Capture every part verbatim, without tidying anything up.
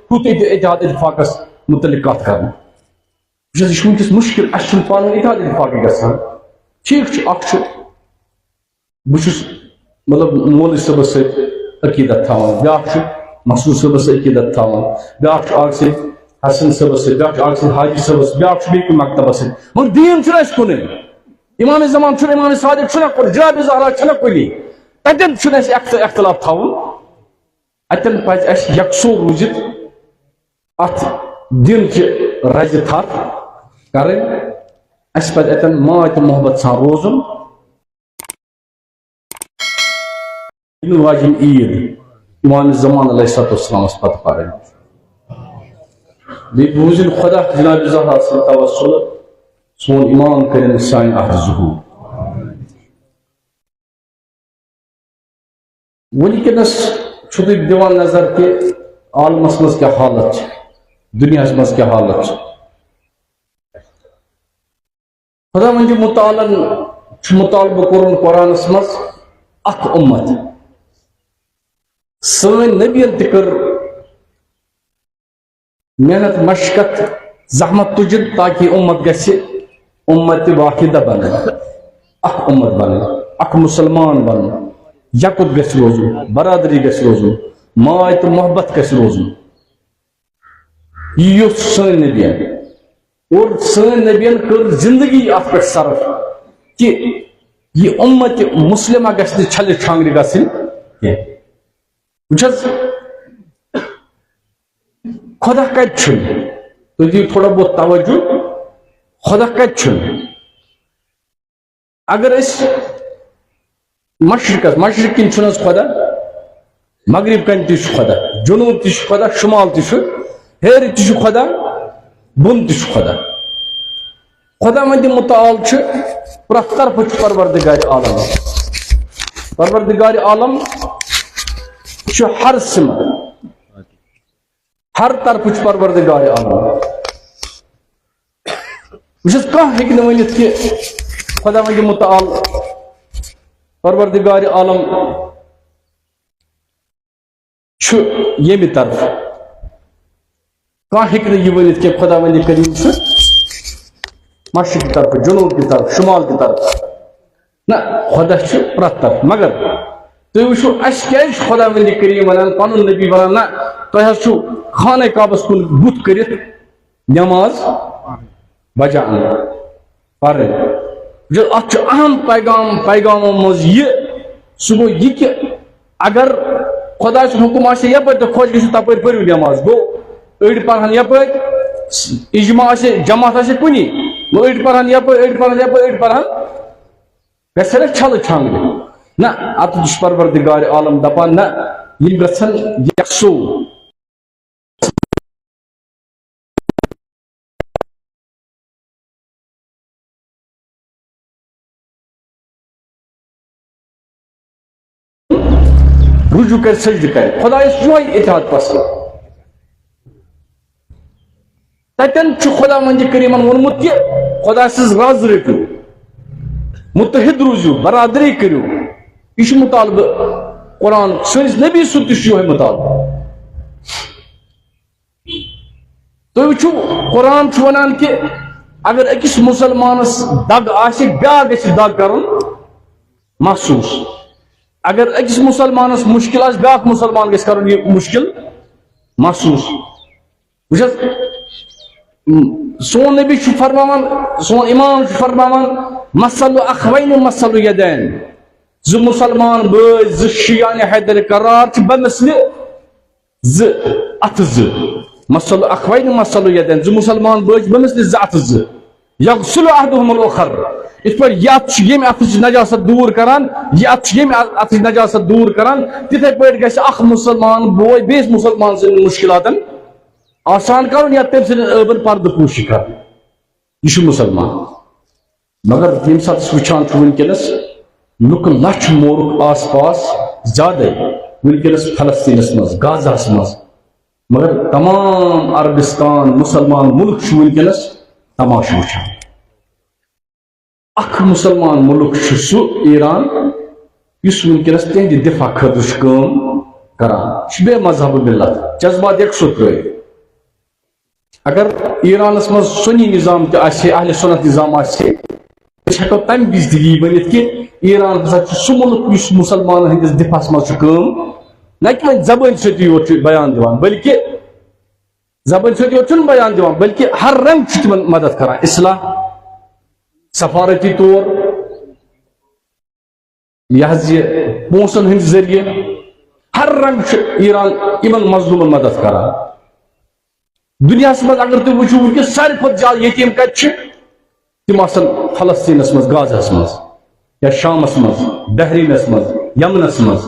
چھُ تہِ اتحاد اتفاقس متعلق کتھ کرنہٕ۔ بہٕ چھُس، یہِ چھُ وٕنکیٚس مُشکِل، اَسہِ چھُنہٕ پانہٕ ؤنۍ اتحاد اتفاقٕے گژھان۔ ٹھیٖک چھُ، اکھ چھُ، بہٕ چھُس، مطلب، مولوی صٲبَس سۭتۍ عقیٖدت تھاوان، بیٛاکھ چھُ مسعود صٲبَس سۭتۍ عقیٖدت تھاوان، بیٛاکھ چھُ اکھ سۭتۍ حسن صٲبَس سۭتۍ، بیٛاکھ چھُ اکھ سۭتۍ حاجی صٲبَس، بیٛاکھ چھُ بیٚیہِ کُنہِ مکتبَس سۭتۍ، مگر دیٖن چھُنہٕ اَسہِ کُنُے۔ امام زمان چھُنہٕ، امام صادق چھُنہ کُنُے، جناب زہرا چھَنہ کُنی، تَتٮ۪ن چھُنہٕ اَسہِ اخت-، اختلاف تھاوُن۔ اَتٮ۪ن پَزِ اَسہِ یکسو روٗزِتھ، اَتھ دیٖن چہِ رَزِ تھپھ کَرٕنۍ۔ اَسہِ پَزِ اَتٮ۪ن ماے تہٕ محبت سان روزُن۔ یِنہٕ واجٮ۪ن عیٖد امام زمان علیہ الصلوۃ والسلامَس پَتہٕ پَرٕنۍ۔ بیٚیہِ بوٗزِن خۄدا جناب زہرا سٕنٛدِ توسل، سون امام کٔرِن سانہِ عہد ظہوٗر۔ وٕنکیٚنَس چھُو تُہۍ دِوان نظر کہِ عالمَس منٛز کیٛاہ حالت چھِ، دُنیاہَس منٛز کیٛاہ حالت چھِ۔ خۄداوندِ مُتعالن چھُ مُطالبہٕ کوٚرمُت قرآنَس منٛز اکھ اُمت۔ سٲنۍ نبیَن تہِ کٔر محنت، مشقت، زحمت تُجِتھ، تاکہ امت گژھِ امت واحدہ بنٕنۍ، اکھ امت بنٕنۍ، اکھ مسلمان بنُن، یکُت گژھِ روزُن، برادری گژھِ روزُن، ماے تہٕ محبت گژھِ روزُن۔ یہِ یوٚژھ سٲنۍ نبیَن، اور سٲنۍ نبیَن کٔر زندگی اتھ پٮ۪ٹھ صرف کہ یہِ امت مسلمہ گژھِ نہٕ چھلہِ چھانگرِ گژھٕنۍ کینٛہہ۔ وٕچھ حظ، خۄدا کَتہِ چھُنہٕ؟ تُہۍ دِیِو تھوڑا بہت توجہ، خۄدا کَتہِ چھُنہٕ؟ اگر أسۍ مشرقس، مشرق کِنۍ چھُنہٕ حظ خۄدا، مغرب کَنۍ تہِ چھُ خۄدا، جنوب تہِ چھُ خۄدا، شمال تہِ چھُ، ہیٚرِ تہِ چھُ خۄدا، بۄن تہِ چھُ خۄدا۔ خۄداوندِ مُتعال چھُ پرٛٮ۪تھ طرفہٕ چھُ پروردگار عالم۔ پروردگار عالم چھُ ہر سِمت، ہر طرفہٕ چھُ پروردگار عالم۔ وٕچھ حظ، کانٛہہ ہیٚکہِ نہٕ ؤنِتھ کہِ خۄداوندِ مُتعال پروردگار عالم چھُ ییٚمہِ طرفہٕ۔ کانٛہہ ہیٚکہِ نہٕ یہِ ؤنِتھ کہِ خۄداوندِ کریم چھُ مشرق کہِ طرفہٕ، جنوب کہِ طرفہٕ، شمال کہِ طرفہٕ۔ نہ، خۄدا چھُ پرٛٮ۪تھ طرفہٕ۔ مگر تُہۍ وٕچھِو، اَسہِ کیٛازِ چھُ خۄداوندِ کریم ونان، پنُن نبی ونان، نہ، تۄہہِ حظ چھُو خانہ کعبس کُن بُتھ کٔرِتھ نماز بجا اَنٕنۍ، پرٕنۍ۔ یہِ، اَتھ چھُ اہم پیغام، پیغامو منٛز یہِ، سُہ گوٚو یہِ کہِ اگر خۄداے سُنٛد حُکُم آسہِ یَپٲرۍ تۄہہِ خۄش گژھِو تَپٲرۍ پٔرِو نٮ۪ماز، گوٚو أڑۍ پَرہَن یَپٲرۍ، اِجماع آسہِ، جماعت آسہِ کُنی، گوٚو أڑۍ پَرہَن یَپٲرۍ، أڑۍ پَرہَن یَپٲرۍ، أڑۍ پَرہَن گژھِ رَژھِ چھَلہٕ چھانٛگرِ۔ نہ، اَتھ چھُ پَروَردِگارِ عالم دَپان، نہ، یِم گژھن یَکسو۔ رجوع کرِ، سجدٕ کرِ۔ خۄدایَس چھُ یِہوٚے اتحاد پسنٛد۔ تَتٮ۪ن چھُ خۄداوندِ کریٖمَن ووٚنمُت کہِ خۄداے سٕنٛز رَز رٔٹِو، مُتحد روٗزِو، برادری کٔرِو۔ یہِ چھُ مُطالبہٕ قرآن، سٲنِس نبی سُنٛد تہِ چھُ یِہوٚے مُطالبہٕ۔ تُہۍ وٕچھِو، قرآن چھُ وَنان کہِ اگر أکِس مُسلمانَس دَگ آسہِ، بیٛاکھ گژھِ دَگ کَرُن محسوٗس۔ اگر أکِس مُسلمانَس مُشکِل آسہِ، بیٛاکھ مُسلمان گژھِ کَرُن یہِ مُشکِل محسوٗس۔ وٕچھ حظ، سون نبی چھُ فرماوان، سون امام چھُ فرماوان، "مثل اخوین مثل یدین"، زٕ مُسلمان بٲے، زٕ شیعہ حیدر کرار چھِ بمثل زٕ اَتھٕ زٕ۔ مثل اخوین مثل یدین، زٕ مُسلمان بٲے چھِ بمثل زٕ اَتھٕ زٕ۔ یغسل احدہم الاخر، یِتھ پٲٹھۍ یہِ اَتھٕ چھُ ییٚمہِ اَتھٕچ نجاست دوٗر کران، یہِ اَتھٕ چھُ ییٚمہِ اَتھٕچ نجاست دوٗر کران، تِتھے پٲٹھۍ گژھِ اکھ مُسلمان بوے بیٚیِس مُسلمان سٕنٛدٮ۪ن مُشکِلاتن آسان کرُن یا تٔمۍ سٕنٛدٮ۪ن عٲبن پردٕ پوشی کرٕنۍ۔ یہِ چھُ مُسلمان۔ مگر ییٚمہِ ساتہٕ أسۍ وٕچھان چھِ وٕنکیٚنَس، لُکہٕ لَچھ مورُکھ آس پاس زیادَے وٕنکیٚنَس فلسطیٖنَس منٛز، غازہَس منٛز۔ مگر تمام عربستان، مُسلمان مُلک چھُ وٕنکیٚنَس تماشہٕ وٕچھان۔ اکھ مُسلمان مُلک چھُ سُہ ایران، یُس وٕنکیٚنَس تِہنٛدِ دِفاع خٲطرٕ چھُ کٲم کران۔ یہِ چھُ بے مذہب مِلت، جذبات یکسو ترٲوِتھ۔ اگر ایرانس منٛز سنی نظام تہِ آسہِ ہے، اہل سنت نظام آسہِ ہے، أسۍ ہٮ۪کو تمہِ وِزِ تہِ یی ؤنِتھ کہِ ایران ہسا چھُ سُہ مُلک یُس مُسلمانن ہٕنٛدِس دِفاعس منٛز چھُ کٲم، نہ کہِ وۄنۍ زبٲنۍ سۭتی یوت چھُ بیان دِوان، بلکہِ زبٲنۍ سۭتۍ یوت چھُنہٕ بیان دِوان، بلکہِ ہر رنگ چھُ تِمن مدد کران، اصلاح، سفارتی طور، یہِ حظ یہِ پونٛسن ہٕنٛدۍ ذٔریعہٕ، ہر رنگ چھُ ایران یِمن مظلوٗمن مدد کران۔ دُنیاہس منٛز اگر تُہۍ وٕچھِو وٕنکیٚس ساروی کھۄتہٕ زیادٕ یتیٖم کتہِ چھِ، تِم آسن فلسطینس منٛز، غازہس منٛز، یا شامس منٛز، بحرینس منٛز، یمنس منٛز،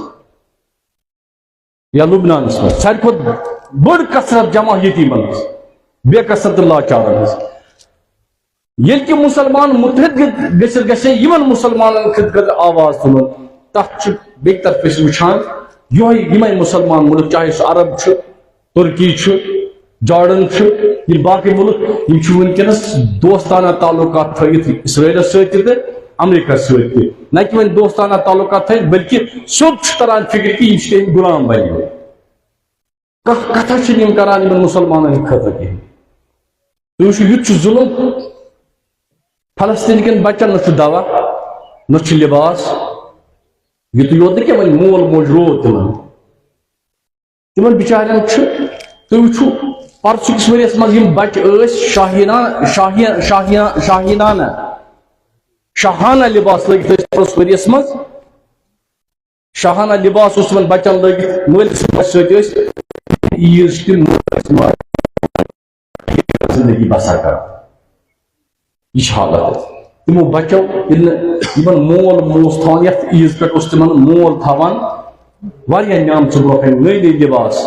یا لبنانس منٛز۔ ساروی کھۄتہٕ بٔڑ کثرت جمع یتیٖمن ہٕنٛز، بے کثرت تہٕ لاچارن ہٕنٛز۔ ییٚلہِ کہِ مُسلمان مُتحد گٔ-، گٔژھِتھ گژھِ ہے یِمن مُسلمانن خٲطرٕ آواز تُلُن، تتھ چھُ بیٚکہِ طرفہٕ أسۍ وٕچھان یِہوٚے یِمے مُسلمان مُلک، چاہے سُہ عرب چھُ، ترکی چھُ، جارڈن چھُ، یِم باقٕے مُلک، یِم چھِ وٕنکیٚنس دوستانہ تعلقات تھٲوِتھ اسرائیلس سۭتۍ تہِ تہٕ امریکہس سۭتۍ تہِ۔ نہ کہِ وۄنۍ دوستانہ تعلقات تھٲوِتھ، بلکہِ سیوٚد چھُ تران فِکرِ کہِ یِم چھِ تِہِنٛدۍ غلام بنیمٕتۍ۔ کانٛہہ کتھا چھِنہٕ یِم کران یِمن مُسلمانن ہٕنٛدِ خٲطرٕ کِہیٖنۍ۔ تُہۍ وٕچھِو، یُتھ چھُ ظُلُم۔ فلسطیٖن کٮ۪ن بچن نہ چھُ دوا، نہ چھُ لباس۔ یُتُے یوت نہٕ کینٛہہ، وۄنۍ مول موج روو تِمن۔ تِمن بِچارٮ۪ن چھُ، تُہۍ وٕچھِو، پرسُکِس ؤریس منٛز یِم بچہٕ ٲسۍ شاہیٖنہ، شاہیٖن، شاہیٖن، شاہیٖنانہ، شاہانہ لباس لٲگِتھ ٲسۍ پرُس ؤریس منٛز۔ شاہانہ لباس اوس تِمن بچن لٲگِتھ، مٲلِس ماجہِ سۭتۍ ٲسۍ عیٖد چھِ تِم مٲلِس ماجہِ زندگی بسر کران۔ یہِ چھِ حالت۔ تِمو بچو ییٚلہِ نہٕ یِمن مول اوس تھاوان، یتھ عیٖز پٮ۪ٹھ اوس تِمن مول تھاوان واریاہ نعمژٕ برونٛہہ کنہِ، نٔے نٔے لباس،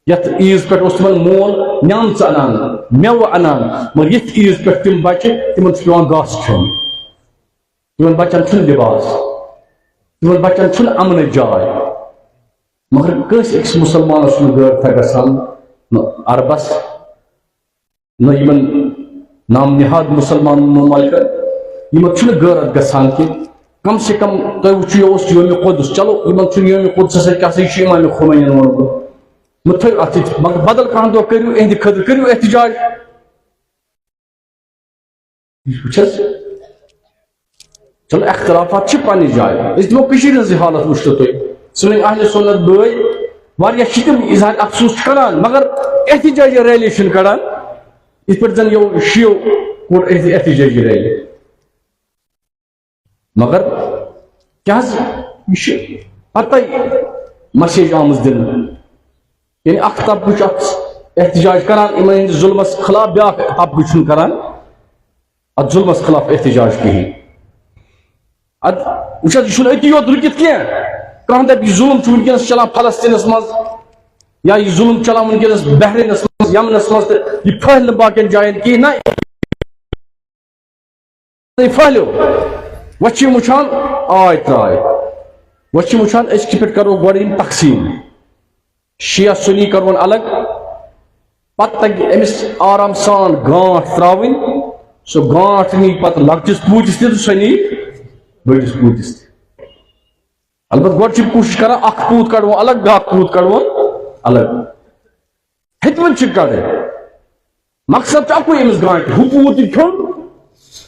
یتھ عیٖز پٮ۪ٹھ اوس تِمن مول نعمژٕ انان، مٮ۪وٕ انان، مگر یتھ عیٖز پٮ۪ٹھ تِم بچہِ، تِمن چھُ پٮ۪وان گاسہٕ کھیوٚن۔ تِمن بچن چھُنہٕ لباس، تِمن بچن چھُنہٕ امنٕچ جاے۔ مگر کٲنٛسہِ أکِس مُسلمانس چھُنہٕ غٲرتھا گژھان، نہ عربس، نہ یِمن نام نہاد مُسلمان ممالکن، یِمن چھُنہٕ غٲرت گژھان کہِ کم سے کم تُہۍ وٕچھِو، یہِ اوس یومِ قدس، چلو یِمن چھُنہٕ یومِ قدسس سۭتۍ کیٛاہ سا، یہِ چھُ امام خمینین ووٚنمُت، مہ تھٲیِو اتھ سۭتۍ، مگر بدل کانٛہہ دۄہ کٔرِو، اِہنٛدِ خٲطرٕ کٔرِو احتجاج۔ وٕچھ حظ، چلو اختلافات چھِ پننہِ جایہِ، أسۍ دِمو کٔشیٖرِ ہٕنٛز یہِ حالت وٕچھتو تُہۍ۔ سٲنۍ اہل سنت بٲے واریاہ چھِ تِم اظہار افسوس چھِ کران، مگر احتجاجی ریلی چھِنہٕ کڑان، یِتھ پٲٹھۍ زن یِمو شیعو کوٚر احت-، احتجاجی ریلی۔ مگر کیٛاہ حظ، یہِ چھِ پتَے مسیج آمٕژ دِنہٕ۔ یعنی اکھ طبقہٕ چھُ اتھ احتجاج کران، یِمن ہٕنٛدِس ظُلمس خلاف، بیٛاکھ طبقہٕ چھُنہٕ کران اتھ ظُلمس خلاف احتجاج کِہیٖنۍ۔ اتھ وٕچھ حظ، یہِ چھُنہٕ أتی یوت رُکِتھ کینٛہہ۔ کانٛہہ دپہِ، یہِ ظُلم چھُ وٕنکیٚنس چلان فلسطینس منٛز، یا یہِ ظُلم چلان وٕنکیٚنس بحرینس منٛز، یمنس منٛز، تہٕ یہِ پھٔہلہِ نہٕ باقین جاین کِہیٖنۍ۔ نہ، تُہۍ پھٔہلیو۔ وۄنۍ چھِ یِم وٕچھان، آے ترٛاے۔ وۄنۍ چھِ یِم وٕچھان، أسۍ کِتھ پٲٹھۍ کرو گۄڈٕ یِم تقسیٖم۔ شیعہ سُنی کرون الگ۔ پتہٕ تگہِ أمِس آرام سان گانٛٹھ ترٛاوٕنۍ۔ سُہ گانٛٹھ نی پتہٕ لۄکٹِس پوٗتِس تہِ تہٕ سۄ نی بٔڑِس پوٗتِس تہِ۔ البتہ گۄڈٕ چھِ یِم کوٗشِش کران، اکھ پوٗت کڑوون الگ، بیٛاکھ پوٗت کڑوون الگ۔ ہیٚتمٕتۍ چھِ کڑٕنۍ۔ مقصد چھُ اَکُے أمِس گانٹہِ، ہُہ پوٗت تہِ کھیوٚن،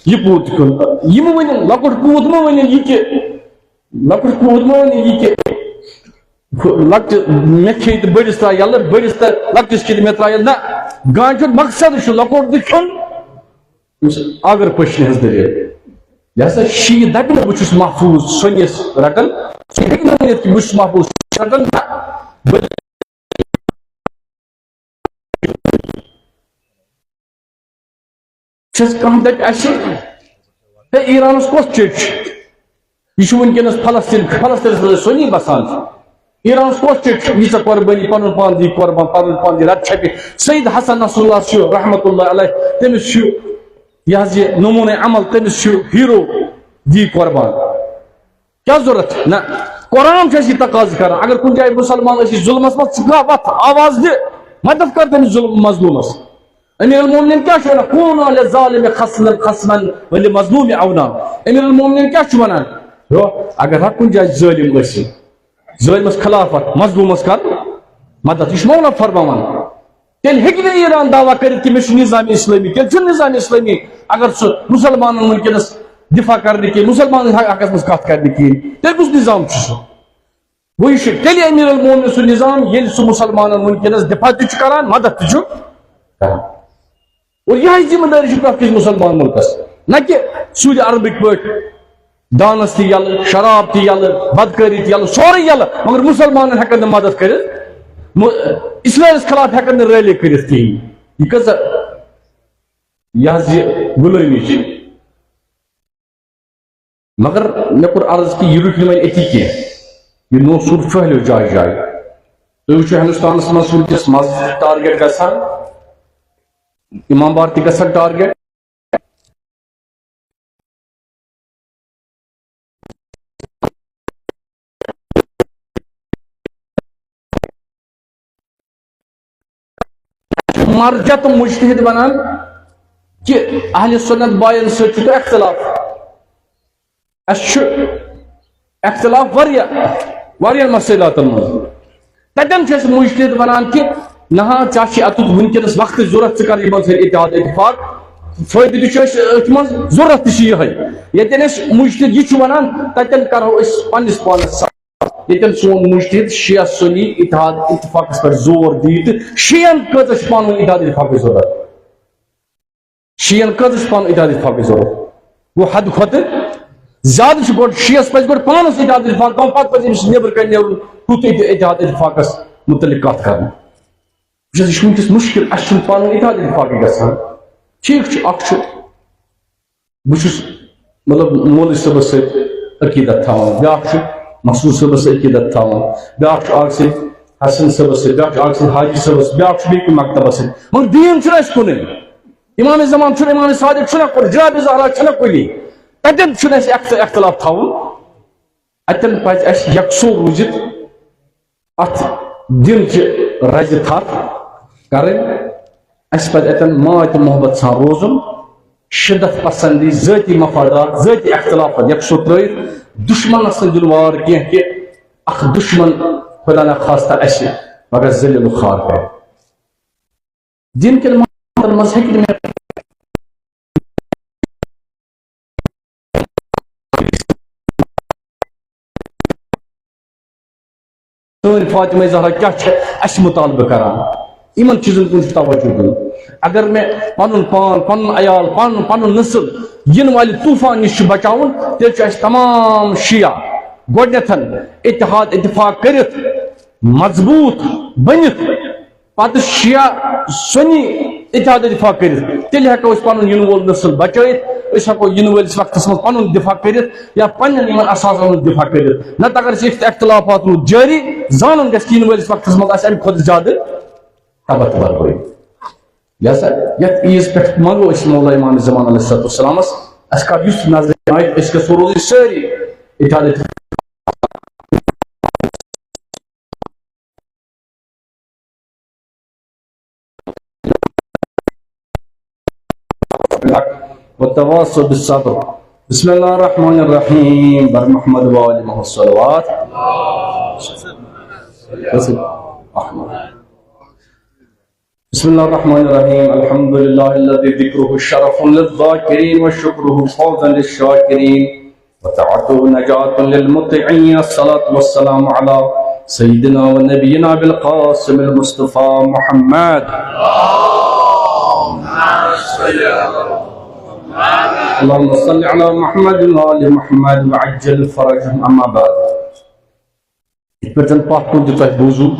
یہِ پوٗت تہِ کھیوٚن۔ یِم ؤنِن، لۄکُٹ پوٗت مہ ؤنِن یہِ کہِ، لۄکُٹ پوٗت مہ ؤنِن یہِ کہِ، لۄکٹہِ مےٚ کھیٚیہِ تہٕ بٔڑِس ترٛاو یَلہٕ، بٔڑِس تہٕ لۄکٹِس کھیٚیہِ تہٕ مےٚ ترٛاو یَلہٕ۔ نہ، گانٹہِ ہُنٛد مقصد چھُ لۄکُٹ تہِ کھیوٚن، یُس اگر پٔشنہِ ہٕنٛز دٔلیٖل۔ لہذا شیعہ دَپہِ نہٕ بہٕ چھُس محفوظ سۄنِس رَٹان، سُہ ہیٚکہِ نہٕ ؤنِتھ کہِ بہٕ چھُس محفوظ رَٹان، نہ، بٔلۍ چھَس کانٛہہ دَپہِ اَسہِ، ہے، ایرانَس کۄس چِٹھۍ چھِ؟ یہِ چھُ وٕنکیٚنَس فلسطین، فلسطینَس منٛز سُنی بسان چھُ۔ ایرانَس کۄس چِٹھۍ چھِ؟ ییٖژاہ قۄربٲنی، پَنُن پان دی قۄربان، پَنُن پان دی رَتہٕ چھَپہِ۔ سید حسن نصراللہ چھُ رحمتہ اللہ علیہ، تٔمِس چھُ یہِ حظ یہِ نموٗنَے عمل، تٔمِس چھُ ہیٖرو دی قۄربان۔ کیٛاہ ضوٚرَتھ چھِ؟ نہ، قرآن چھُ اَسہِ یہِ تقاضہٕ کران۔ اگر کُنہِ جایہِ مُسلمان ٲسۍ ظُلمَس منٛز، ژٕ کانٛہہ وَتھ، آواز دِ، مدد کر تٔمِس ظُلم-، مظلوٗمَس۔ امیر المومنین کیٛاہ چھُ وَنان؟ "کونوا للظالم خصما ولمظلوم عونا"۔ امیر المومنین کیٛاہ چھُ وَنان؟ ہیو، اگر ہا کُنہِ جایہِ ظٲلِم ٲسِو، ظٲلمَس خلاف وَتھ، مظلوٗمَس کر مدد۔ یہِ چھُ مولا فرماوان۔ تیٚلہِ ہیٚکہِ نہٕ ایران دعویٰ کٔرِتھ کہِ مےٚ چھُ نظام اسلٲمی۔ تیٚلہِ چھُنہٕ نظام اسلٲمی اگر سُہ مُسلمانن وٕنکیٚنس دفاع کرنہٕ کینٛہہ، مُسلمانن حقس منٛز کتھ کرنہٕ کینٛہہ۔ تیٚلہِ کُس نظام چھُ سُہ؟ گوٚو یہِ چھُ تیٚلہِ امیر المومنین سُنٛد نظام، ییٚلہِ سُہ مُسلمانن وٕنکیٚنس دفاع تہِ چھُ کران، مدد تہِ چھُ کران۔ اور یِہے ذمہ دٲری چھِ پرٛٮ۪تھ کٲنٛسہِ مُسلمان مُلکس، نہ کہِ سعودی عربٕکۍ پٲٹھۍ دانس تہِ یَلہٕ، شراب تہِ یَلہٕ، بدکٲری تہِ یَلہٕ، سورُے یَلہٕ، مگر مُسلمانن ہٮ۪کن نہٕ مدد کٔرِتھ، مُ-، اسرائیلس خلاف ہٮ۪کن نہٕ ریلی کٔرِتھ کِہیٖنۍ۔ یہِ کۭژاہ، یہِ حظ یہِ غلٲمی چھِ۔ مگر مےٚ کوٚر عرض کہِ یہِ رُکہِ نہٕ وۄنۍ أتی کینٛہہ، یہِ نوٚو سوٗر پھٔہلیو جایہِ جایہِ۔ تُہۍ وٕچھِو ہندوستانس منٛز چھِ وٕنکیٚس مسجد ٹارگیٹ گژھان، امام باڑ تہِ گژھان ٹارگیٹ۔ مرجع تہٕ مجتہد ونان کہِ اہل سنت باین سۭتۍ چھُ تۄہہِ اختلاف۔ اَسہِ چھُ اختلاف واریاہ، واریاہن مسٲیلاتن منٛز۔ تتٮ۪ن چھُ اَسہِ مجتہد ونان کہِ نہ، ژےٚ چھِ اَتٮ۪تھ وٕنکیٚنس وقتٕچ ضروٗرت، ژٕ کر یِمن سۭتۍ اتحاد اتفاق۔ فٲیدٕ تہِ چھُ اَسہِ أتھۍ منٛز، ضروٗرت تہِ چھِ یِہے۔ ییٚتٮ۪ن اَسہِ مجتہد یہِ چھُ ونان، تتٮ۪ن کرو أسۍ پننِس پانس صاف۔ ییٚتٮ۪ن سون مجتہد شیعہ سنی اتحاد اتفاقس پٮ۪ٹھ زور دِیہِ تہٕ شیعن کۭژاہ چھِ پانہٕ ؤنۍ اتحاد اتفاقٕچ ضروٗرت؟ شیعن کۭژاہ چھِ پانہٕ اتحاد اتفاقٕچ ضروٗرت؟ گوٚو حد کھۄتہٕ زیادٕ چھُ گۄڈٕ شیعس پَزِ گۄڈٕ پانس اتحاد اتفاق تھاوُن، پتہٕ پَزِ أمِس نٮ۪برٕ کَنہِ نیرُن، ہُتھ اتحاد اتفاقس مُتعلق کَتھ کَرنہِ۔ وٕچھ حظ، یہِ چھُ وٕنکیٚس مُشکِل، اَسہِ چھُنہٕ پانہٕ ؤنۍ اتحاد اتفاقٕے گژھان۔ ٹھیٖک چھُ، اکھ چھُ، بہٕ چھُس، مطلب، مولوی صٲبس سۭتۍ عقیٖدت تھاوان، بیٛاکھ چھُ مسعود صٲبس سۭتۍ عقیٖدت تھاوان، بیٛاکھ چھُ اکھ سۭتۍ حسن صٲبس سۭتۍ، بیٛاکھ چھُ اکھ سۭتۍ حاجی صٲبس، بیٛاکھ چھُ بیٚیہِ کُنہِ مکتبس سۭتۍ، مگر دیٖن چھُنہٕ اَسہِ کُنُے۔ امام زمان چھُنہٕ، امام صادق چھُنہ کُنُے، جناب زہرا چھنہ کُنی۔ تتٮ۪ن چھُنہٕ اَسہِ اخت-، اختلاف تھاوُن۔ اتٮ۪ن پزِ اَسہِ یکسو روٗزِتھ، اتھ دِنچہِ رزِ تھپھ کرٕنۍ۔ اَسہِ پزِ اتٮ۪ن ماے تہٕ محبت سان روزُن، شدت پسندی، ذٲتی مفادات، ذٲتی اختلافات یکسو ترٲوِتھ، دشمنس نہٕ دیُن وار کینٛہہ کہِ اکھ دشمن، خدا نخواستہ، اسہِ پگاہ ذلیل و خوار کرِ۔ دین کٮ۪ن مقصدن منٛز ہیٚکہِ نہٕ مےٚ سٲنۍ فاطمہ زہرا کیٛاہ چھِ اَسہِ مُطالبہٕ کران، یِمن چیٖزن کُن چھُ توجہ دیُن۔ اگر مےٚ پنُن پان، پنُن عیال، پنُن، پنُن نسل یِنہٕ والہِ طوفان نِش چھُ بچاوُن، تیٚلہِ چھُ اَسہِ تمام شیعہ گۄڈٕنٮ۪تھ اتحاد اتفاق کٔرِتھ مضبوٗط بٔنِتھ پتہٕ شیعہ سنی اتحاد اتفاق کٔرِتھ، تیٚلہِ ہٮ۪کو أسۍ پنُن یِنہٕ وول نسل بچٲیِتھ، أسۍ ہٮ۪کو یِنہٕ وٲلِس وقتس منٛز پنُن دفاع کٔرِتھ یا پننٮ۪ن یِمن اثاثن ہُنٛد دفاع کٔرِتھ۔ نتہٕ اگر أسۍ یِتھ اختلافات روٗد جٲری، زانُن گژھِ کہِ یِنہٕ وٲلِس وقتس منٛز آسہِ امہِ کھۄتہٕ زیادٕ تباہ تہٕ بربٲدی۔ لہذا یتھ عیٖذ پٮ۪ٹھ منگو أسۍ مولا امام زمان علیہ الصلوۃ والسلامس، اسہِ کر یُس نظرِ آیہِ، أسۍ گژھو روزٕنۍ سٲری اتحاد اتفاق۔ وتواصوا بالصبر۔ بسم الله الرحمن الرحيم۔ بر محمد وآل محمد صلوات۔ بسم الله الرحمن الرحيم۔ الحمد لله الذي ذكره شرف للذاكرين وشكره فوزا للشاكرين وطاعته نجاة للمطيعين۔ الصلاة والسلام على سيدنا ونبينا أبي القاسم المصطفى محمد۔ اللهم صل على محمد وآل محمد وعجل فرجهم۔ أما بعد۔ یِتھ پٲٹھۍ زَن پَتھ کُن تہِ تۄہہِ بوٗزوٕ،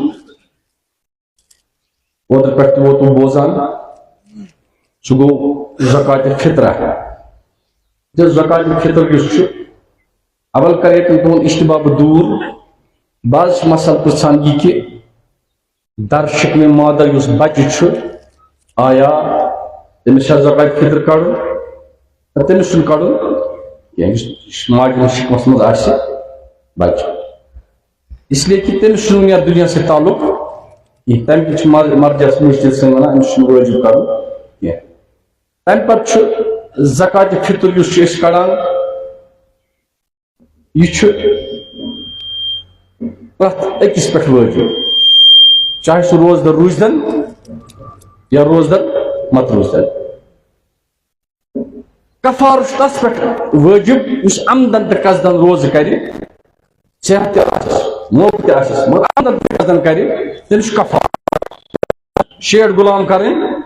اوترٕ پٮ۪ٹھ تہِ ووتُم بوزان، سُہ گوٚو زکاتِ فطرہ۔ تہٕ زکاتِ فطر یُس چھُ، اول کرٕ ییٚتٮ۪ن تُہُنٛد اشتباہ بہٕ دوٗر۔ بعض چھِ مسئلہٕ پرٛژھان یہِ کہِ در شکمِ مادر یُس بچہٕ چھُ، آیا تٔمِس چھا زکاتِ فطر کڑُن؟ تٔمِس چھُنہٕ کڑُن کینٛہہ، یُس ماجہِ ہٕنٛدِس شکمس منٛز آسہِ بچہٕ۔ اس لیے کہ تٔمِس چھُنہٕ وُنہِ یَتھ دُنیاہَس سۭتۍ تعلق کینٛہہ۔ تَمہِ کِنۍ چھِ مر-، مرجعس مُجتہد سٕنٛدۍ وَنان، أمِس چھُنہٕ وٲجِب کَرُن کینٛہہ۔ تَمہِ پَتہٕ چھُ زکاتِ فطر یُس چھُ أسۍ کَڑان، یہِ چھُ پرٛٮ۪تھ أکِس پٮ۪ٹھ وٲجِب، چاہے سُہ روزدَر روٗزدَن یا روزدر مت روزدر۔ کفارٕ چھُ تس پٮ۪ٹھ وٲجِب یُس عمدن تہٕ قصدن روزٕ کرِ، صحت تہِ آسٮ۪س، موقعہٕ تہِ آسٮ۪س، مگر عمدن تہٕ قصدن کرِ، تٔمِس چھُ کفارٕ۔ شیٹھ غلام کرٕنۍ،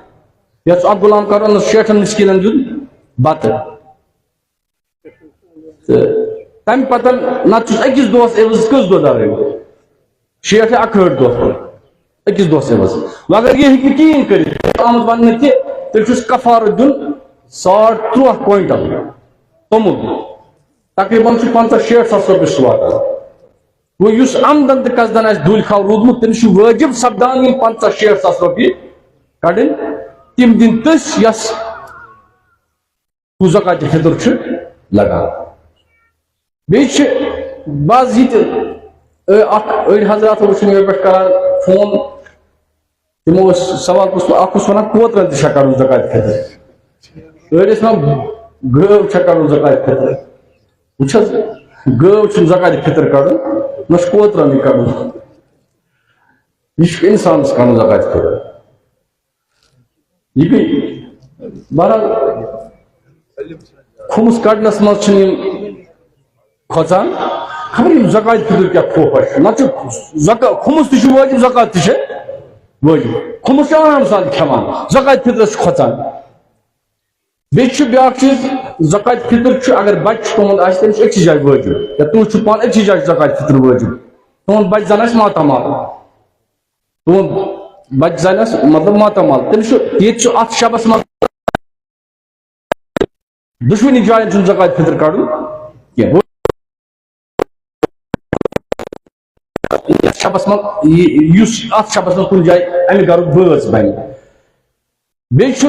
یا چھُ اکھ غلام کرُن، شیٹھن مسکیٖنن دیُن بتہٕ۔ تہٕ تَمہِ پَتہٕ نَتہٕ چھُس أکِس دۄہَس عوض کٔژ دۄہ دَرٕنۍ؟ شیٹھ یا اَکہٲٹھ دۄہ أکِس دۄہَس عوض۔ وۄنۍ اگر یہِ ہیٚکہِ نہٕ کِہیٖنۍ کٔرِتھ، آمُت وَننہٕ کہِ تیٚلہِ چھُس کفارٕ دیُن ساڑ تُرٛواہ کویِنٹَل توٚمُل، تقریٖباً چھُ پنٛژاہ شیٹھ ساس رۄپیہِ سُہ واتان۔ گوٚو یُس عمدن تہٕ قصدن آسہِ دُلۍ کھاو روٗدمُت، تٔمِس چھُ وٲجِب سپدان یِم پنٛژاہ شیٹھ ساس رۄپیہِ کَڑٕنۍ، تِم دِنۍ تٔسۍ یَس کُس زکات فطر چھُ لگان۔ بیٚیہِ چھِ بعض یہِ تہِ، اے، اکھ أڑۍ حضرات وٕچھُن یِمن پٮ۪ٹھ کران فون، تِمو ٲسۍ سوال پرٛژھمُت، اکھ اوس وَنان کوترن تہِ چھا کَڑُن زکات فطر، أڑۍ ٲسۍ وَنان گٲو چھا کَڑُن زکات فطر۔ وٕچھ حظ، گٲو چھُنہٕ زکات فطر کَڑُن، نہ چھُ کوترن یہِ کَڑُن، یہِ چھُ اِنسانَس کَڑُن زکات فطر۔ یہِ گٔے، بہرحال، کھُمُس کڑنس منٛز چھِنہٕ یِم کھۄژان۔ خبر یِم زکات فطر کیٛاہ خوفا چھُ۔ نتہٕ چھُ زکا-، کھُمُس تہِ چھُ وٲجِب، زکات تہِ چھِ وٲجِب۔ کھُمُس چھُ آرام سان کھٮ۪وان، زکات فطرس چھُ کھۄژان۔ بیٚیہِ چھُ بیٛاکھ چیٖز، زکات فطر چھُ، اگر بچہٕ چھُ تُہُنٛد آسہِ، تٔمِس چھُ أکسٕے جایہِ وٲجِب۔ یا تُہۍ چھِو پانہٕ أکسٕے جایہِ زکات فطر وٲجِب، تُہُنٛد بچہٕ زن آسہِ ماتامال۔ تُہُنٛد بچہٕ زانس مطلب ماتامال، تٔمِس چھُ، ییٚتہِ چھُ اَتھ شبس منٛز دُشوٕنی جاین چھُنہٕ زکات فطر کڑُن کینٛہہ۔ یَتھ شبس منٛز، یہِ، یُس اَتھ شبس منٛز کُنہِ جایہِ اَمہِ گرُک بٲژ بنہِ، بیٚیہِ چھُ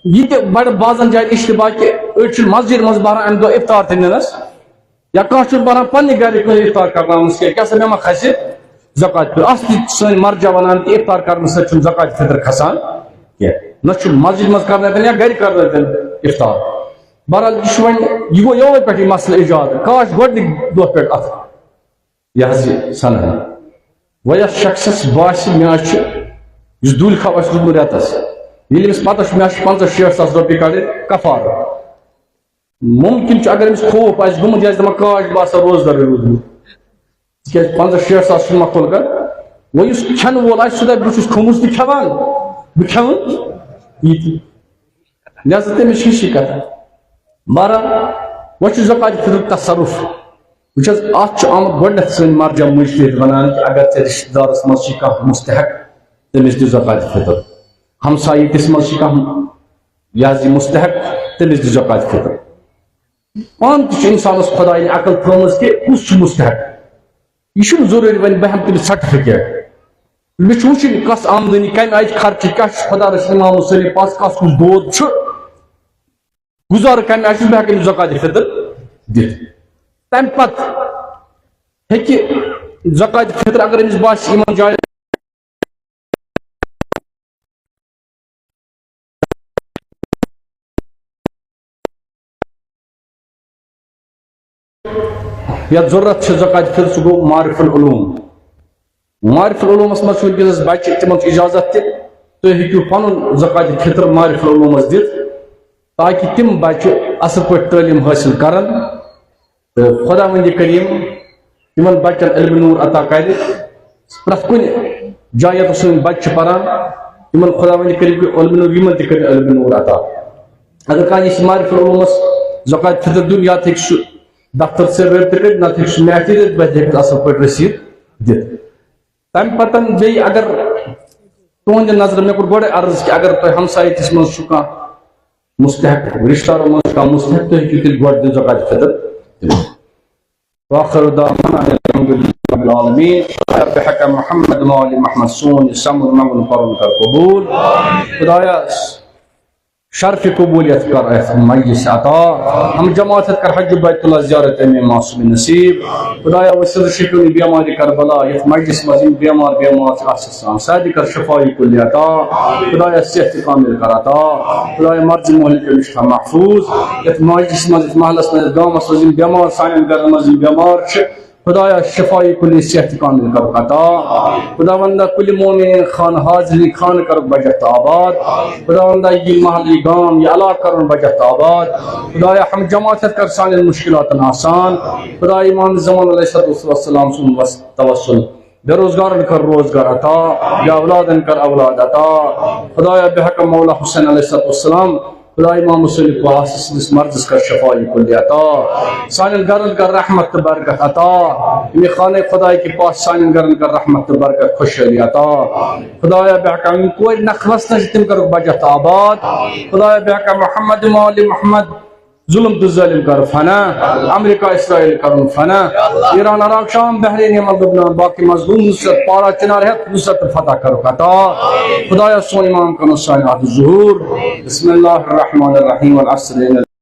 یہِ تہِ بڑٕ بعضن جاین اشتباہ کہِ أڑۍ چھِ مسجد منٛز بہران اَمہِ دۄہ افطار تہِ نِنس، یا کانٛہہ چھُنہٕ بہران پننہِ گرِ کٲنٛسہِ افطار کرناونس کینٛہہ، کیٛاہ سا مےٚ ما کھسہِ زکات فطر؟ اَتھ تہِ چھِ سٲنۍ مرجع ونان کہِ افطار کرنہٕ سۭتۍ چھُنہٕ زکات فطر کھسان کینٛہہ، نہ چھُ مسجد منٛز کرنٲوتن یا گرِ کرنٲوتن افطار۔ بہرحال، یہِ چھُ وۄنۍ، یہِ گوٚو یومے پٮ۪ٹھ یہِ مسلہٕ ایجاد، کاش گۄڈنِکۍ دۄہ پٮ۪ٹھ اَتھ یہِ حظ یہِ سنہٕ ہن۔ وۄنۍ یَتھ شخصس باسہِ، مےٚ حظ چھُ، یُس دُلۍ کھاو آسہِ روٗدمُت رٮ۪تس، ییٚلہِ أمِس پتہ چھُ، مےٚ حظ چھِ پنٛژاہ شیٹھ ساس رۄپیہِ کڑٕنۍ کفارٕ۔ مُمکِن چھُ، اگر أمِس خوف آسہِ گوٚمُت، یہِ آسہِ دَپان، کاش، بہٕ آسہٕ ہا روزدَرٕے روٗدمُت۔ تِکیٛازِ پنٛژاہ شیٹھ ساس چھُنہٕ مۄکُل کَتھ۔ وۄنۍ یُس کھٮ۪نہٕ وول آسہِ، سُہ دَپہِ، بہٕ چھُس کھوٚمُس تہِ کھٮ۪وان، بہٕ کھٮ۪مہٕ یہِ تہِ۔ لہذا تٔمِس چھِ ہِشی کَتھ۔ بہرحال، وۄنۍ چھُ زکات فطرُک تصرُف۔ وٕچھ حظ، اَتھ چھُ آمُت گۄڈٕنٮ۪تھ سٲنۍ مرجع مُجتہد وَنان کہِ اگر ژےٚ رِشتہٕ دارَس منٛز چھِ کانٛہہ مُستحق، تٔمِس دِ زکات فطر۔ ہمسایہِ کِس منٛز چھِ کانٛہہ، یہِ حظ یہِ مُستحق، تٔمِس دِ زکات فطر۔ پانہٕ تہِ چھُ اِنسانَس خۄدایَن عقل تھٲومٕژ کہِ کُس چھُ مُستحق۔ یہِ چھُنہٕ ضروٗری وۄنۍ بہٕ ہٮ۪مہٕ تٔمِس سرٹیفکیٹ۔ مےٚ چھُ وٕچھُن کۄس آمدنی، کَمہِ آیہِ خرچہِ، کیٛاہ چھُ خۄدا رسول محمد صٲب پاس، کَس کُس دود چھُ، گُزارٕ کَمہِ آیہِ چھُ، بہٕ ہٮ۪کہٕ أمِس زکات فطر دِتھ۔ تَمہِ پَتہٕ ہیٚکہِ زکات فطر، اگر أمِس باسہِ یِمَن جایَن یَتھ ضروٗرت چھِ زکات فطر، سُہ گوٚو معرف العلوم۔ معرف العلومس منٛز چھِ وٕنکیٚنس بچہِ، تِمن چھِ اجازت تہِ، تُہۍ ہیٚکِو پنُن زکات فطر معرف العلومس دِتھ، تاکہِ تِم بچہِ اصل پٲٹھۍ تعلیٖم حٲصِل کرن تہٕ خۄداوندِ کریم تِمن بچن علم نور عطا کرِ۔ پرٛٮ۪تھ کُنہِ جایہِ ییٚتٮ۪تھ سٲنۍ بچہِ چھِ پران، تِمن خۄداوندِ کریم کٔرِن علم نور، یِمن تہِ کٔرِن علم نور عطا۔ اگر کانٛہہ یژھِ معرف العلومس زکات فطر دیُن، یا تہِ ہیٚکہِ سُہ دفتر سۭتۍ رٲبطہٕ کٔرِتھ، نتہٕ ہیٚکہِ سُہ میٹھی دِتھ، بہٕ ہیٚکہٕ اصل پٲٹھۍ رٔسیٖد دِتھ۔ تَمہِ پَتہٕ بیٚیہِ اگر تُہٕنٛدِ نظرِ، مےٚ کوٚر گۄڈَے عرض کہِ اگر تۄہہِ ہمسایتِس منٛز چھُ کانٛہہ مُستحق، رِشتہٕ دارَن منٛز چھُ کانٛہہ مُستحق، تُہۍ ہیٚکِو تیٚلہِ گۄڈٕ دِتھ زکات فطر دِتھ۔ وآخر دعوانا ان الحمد لله رب العالمین۔ رب حق محمد و آل محمد، سون یہِ سَمُن منٛگُن پَرُن کر قبوٗل۔ خدایا، شرف قبولیت کر اَتھ مجلس عطا۔ ہم جماعت ہیٚتھ کر حج بیت اللہ زیارت امام معصوم نصیب۔ خدایا، وسیلہ شفیع بیمار کربلا، یتھ مجلس منٛز یِم بیمار بیمار چھِ، آسہِ سان سارنٕے کر شفاء کل عطا۔ خدایا، صحت کامل کر عطا۔ خدایا، مرض مہلک نش تھاو محفوظ۔ یتھ مجلس منٛز، یتھ محلس منٛز، یتھ گامس منٛز یِم بیمار، سانٮ۪ن گرن منٛز یِم بیمار چھِ، خدایا شفای کلی، صحت کامل کرُکھ عطا۔ خداوندا کلی مومن خان حاضری خان کرُکھ بجت آباد۔ خداوندا یہِ محلہٕ، یہِ گام، یہِ علاقہٕ کرُن بجت آباد۔ خدایا ہم جماعت کر سانٮ۪ن مشکلاتن آسان۔ خدایا امام زمان علیہ الصلوۃ والسلام سُنٛد وس-، توسل۔ بے روزگارن کر روزگار عطا، بے اولادن کر اولاد عطا۔ خدایا بحق مولا حسین علیہ الصلوۃ والسلام، خدایا امام حسین کو آسس سندس مرضس کر شفای کلی عطا۔ سانٮ۪ن گرن کر رحمت تہٕ برکت عطا۔ امہِ خانہ خدای کے پاس سانٮ۪ن گرن کر رحمت تہٕ برکت خوشحالی عطا۔ خدایا بحق امہِ کورِ نکھلس نش تِم کرُکھ بجت آباد۔ خدایا بحق محمد و آل محمد ظلم تہٕ ظٲلم کر فنا، امریکہ اسرائیل کرُن فنا، ایران عراق شام بحرین یمن لبنان باقی مظلوم نصرت پارا چنار ہیتھ نصرت فتح کرُکھ عطا۔ خدایا سون امام کنو سانہِ اتھ ظہور۔ بسم اللہ الرحمن الرحیم، والعصر ان